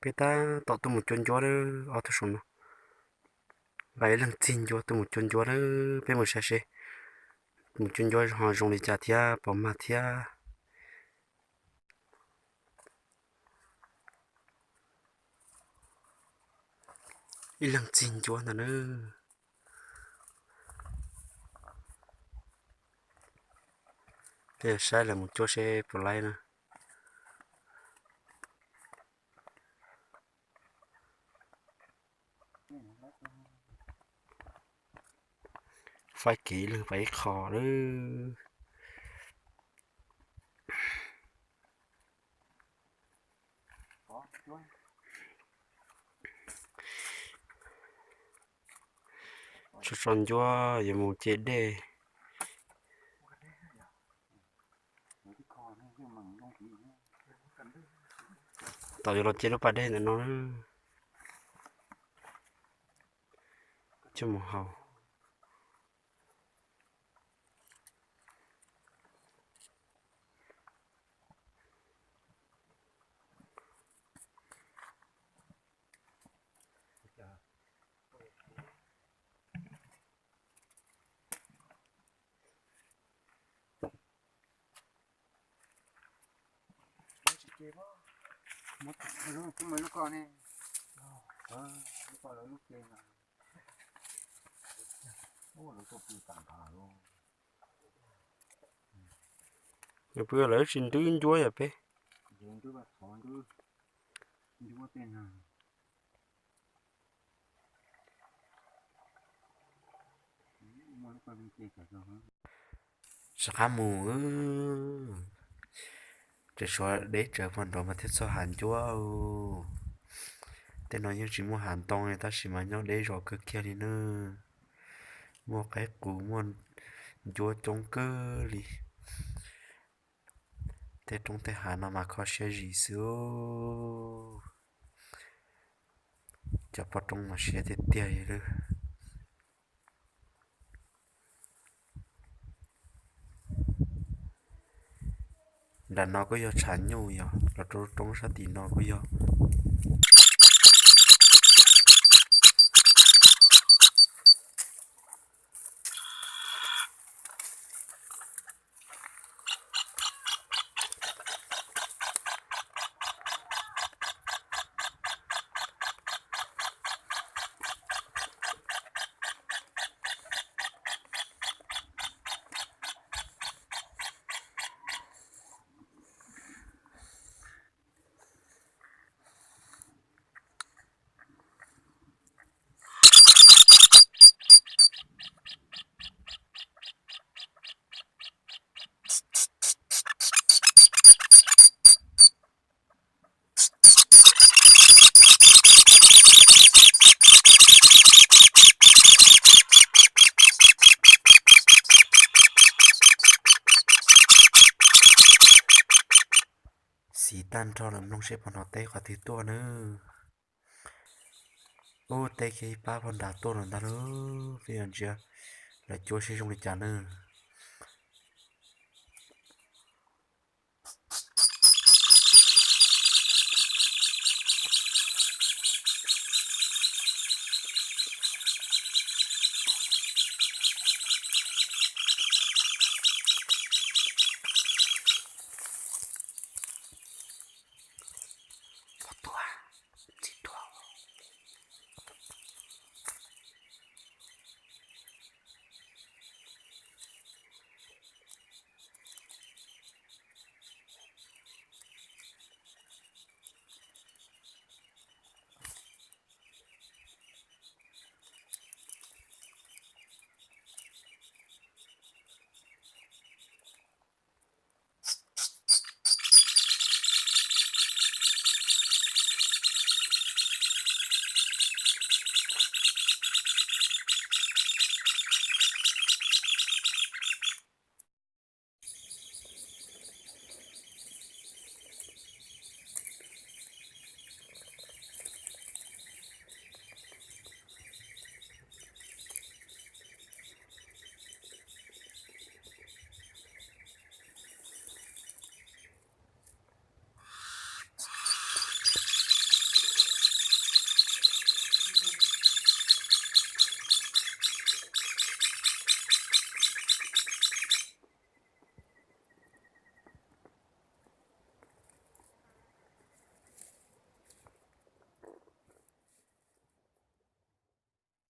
Peb tab tom tuaj mus cua ncuab lawm ob tug saum no. Nqa ib leeg txig ncuab tuaj mus cua ncuab lawm, peb mus saib seb mus cua ncuab ho zoo li cas thiab puas mag thiab. Ib leeg txig ncuab ntag na. Peb saib lawv mus cuab seb puas laib na. Faib kev ib leeg faib ib qho lawm. Tso tso ncuab yuav mus ce dej. Tom yuav los ce lub pas dej ntawm no coj mus haus. Pw lawv tsis nrwb ncuab yog peb. Rov qab mus, tseem tshuav deb tsawv puag nraud mas thiaj txog hav ncuab. Tej no yeej tsis muaj hav ntoo li tab sis mas nyob deb zos kawg kiag li na. Muaj qaib qus muaj ncuab coob kawg li. Tej roob tej hav no mas kho siab zim xwb. Cov poj roob mas siab tiag tiag li lawm. Nram no kuj yog tshav nyuj yog los rau roob sab tim no kuj yog. Xiv tag nrho lawm, mloog seb puas hnov teb qhov twg tuaj nawb. Ub, teb kiag ib pab puag nram tuaj lawm ntag lauj, peb yuav ntsia lawv cuab seb zoo li cas nawb.